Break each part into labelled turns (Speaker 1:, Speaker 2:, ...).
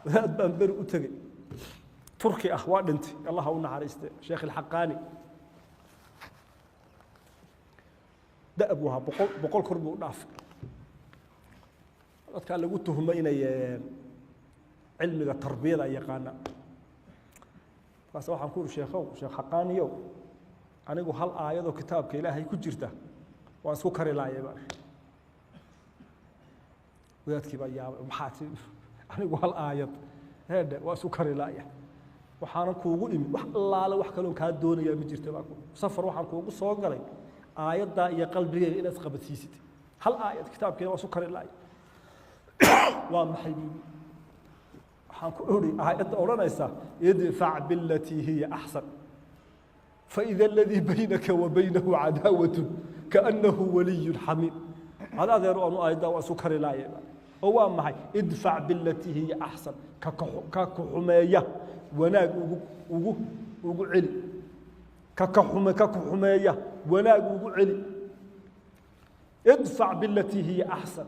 Speaker 1: Wadaad baan beri u tegey, Turki ah, waa dhintay, Allah ha u naxariiste, Sheekh Ilxaqaani. Da' buu ahaa, 100 kor buu u dhaafay. Dadkaa lagu tuhmo inay cilmiga tarbiyada ay yaqaanaan. Markaas waxaan ku uri, sheekhow, Sheekh Xaqaaniyow, anigu hal aayadoo kitaabka Ilaahay ku jirta waan isku kari laayay baan. Wadaadkii baa yaabay, maxaa tii? Anigu hal aayad heedhe waa isku kari laaya. Waxaanan kuugu imid wax allaale, wax kaloon kaa doonayaa ma jirta baa ku safar. Waxaan kuugu soo galay aayaddaa iyo qalbigayga inaad isqabadsiisid. Hal aayad kitaabkeena waa isku kari laaya. Waa maxay buu? Waxaan ku uri aayadda odhanaysa idfac bilatii hiya axsan faida aladii baynaka wa baynahu cadaawatu kaannahu waliyun xamiim. Ad adeer, anu aayaddaa waa isku kari laaya. Oo waa maxay idfac bilatii hiya axsan? Ka ku xumeeya wanaag ugu celi. Ka ku xumeeya wanaag ugu celi. Idfac bilatii hiya axsan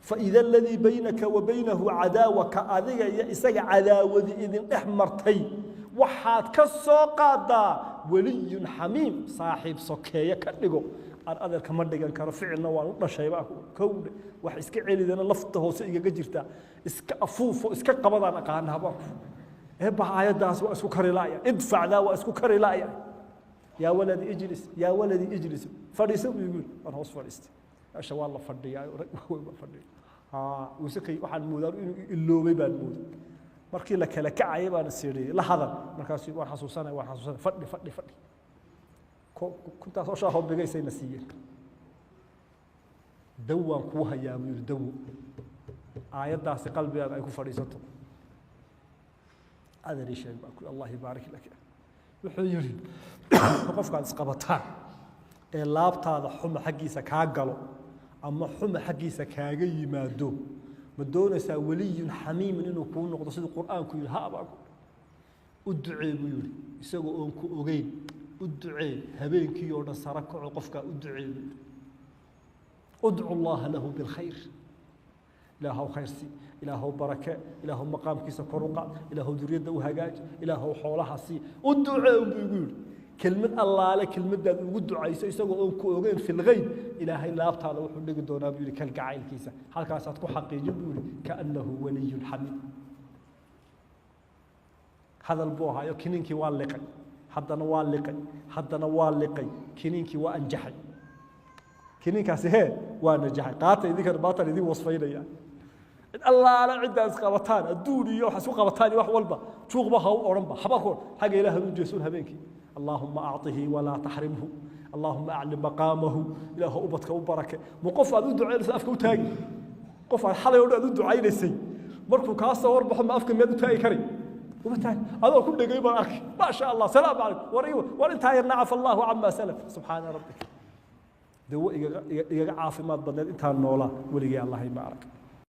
Speaker 1: faida aladii baynaka wa baynahu cadaawa, ka adiga iyo isaga cadaawadi idin dhex martay waxaad ka soo qaadaa weliyun xamiim, saaxiib sokeeye ka dhigo. Aan adeerka ma dhigan karo, ficilna waan u dhashay baa kowdhe, wax iska celidana lafta hoose igaga jirtaa, iska afuufo iska qabadaan aqaanaa baan ku. Eebba, aayaddaas waa isku kari laaya, idfacdaa waa isku kari laaya. Yaa waladi ijlis, yaa waladi ijlis, fadhiiso buu igu yidhi. Waan hoos fadhiistay. Meesha waa la fadhiyaa, rag waaweyn baa fadhiya. Uuse kay waxaan moodaa inuu iloobay baan mooday. Markii la kala kacayay baan is idhi la hadal. Markaasu waan xasuusanay, waan xasuusanay, fadhi, fadhi, fadhi. Kuntaasoo shaahoo bigaysayna siiyeen. Dawaan kuu hayaa buu yidhi, dawo aayaddaasi qalbigaaga ay ku fadhiisato. Adeer, ii sheeg baa ku. Allah yubaarik laka. Wuxuu yidhi, qofkaad isqabataan ee laabtaada xuma xaggiisa kaa galo ama xuma xaggiisa kaaga yimaado, ma doonaysaa weliyun xamiimin inuu kuu noqdo siduu Qur'aanku yidhi? Ha baa ku. U ducee buu yidhi, isagoo oon ku ogeyn u ducee. Habeenkii oo dhan sara kaco, qofkaa u ducee buu yidhi. Udcu allaha lahu bilkhayr. Ilaahow khayr sii, Ilaahow barake, Ilaahow maqaamkiisa kor u qaad, Ilaahow duriyadda u hagaaji, Ilaahow xoolaha sii. U ducee unbuu igu yidhi. Kelmad allaale kelmaddaad ugu ducayso isagoo oon ku ogeyn fi lgeyb, Ilaahay laabtaada wuxuu dhigi doonaa buu yidhi kalgacaylkiisa. Halkaasaad ku xaqiijin buu yidhi kaannahu waliyun xamiim. Hadal buu ahaayo, kiniinkii waa liqay, haddana waa liqay, haddana waa liqay. Kiniinkii waa anjaxay, kiniinkaasi hee waa najaxay. Qaata idinkana, baataan idin wasfaynaya. Cid allaale ciddaa isqabataan adduun iyo wax isku qabataan iyo wax walba, juuqba ha u odhanba, haba ku xagga Ilaah u jeesoon habeenkii. Allaahumma acطihi walaa taxrimhu, Allaahumma acli maqaamahu, Ilaahu ubadka u barake. Ma qof aad u ducaynaysa afka u taagi? Qof aad xalay oo dhan aad u ducaynaysay markuu kaa soo horbaxo, ma afka miyaad u taagi kari? Uma taagi. Adoo ku dhegay baan arkay, maasha Allah, salaamu calaykum, war iyo war intaa yarna, cafa Allahu camaa salaf. Subxaana rabbika. Dawo igaga caafimaad badneed intaan noolaa weligay Allahay ma arag.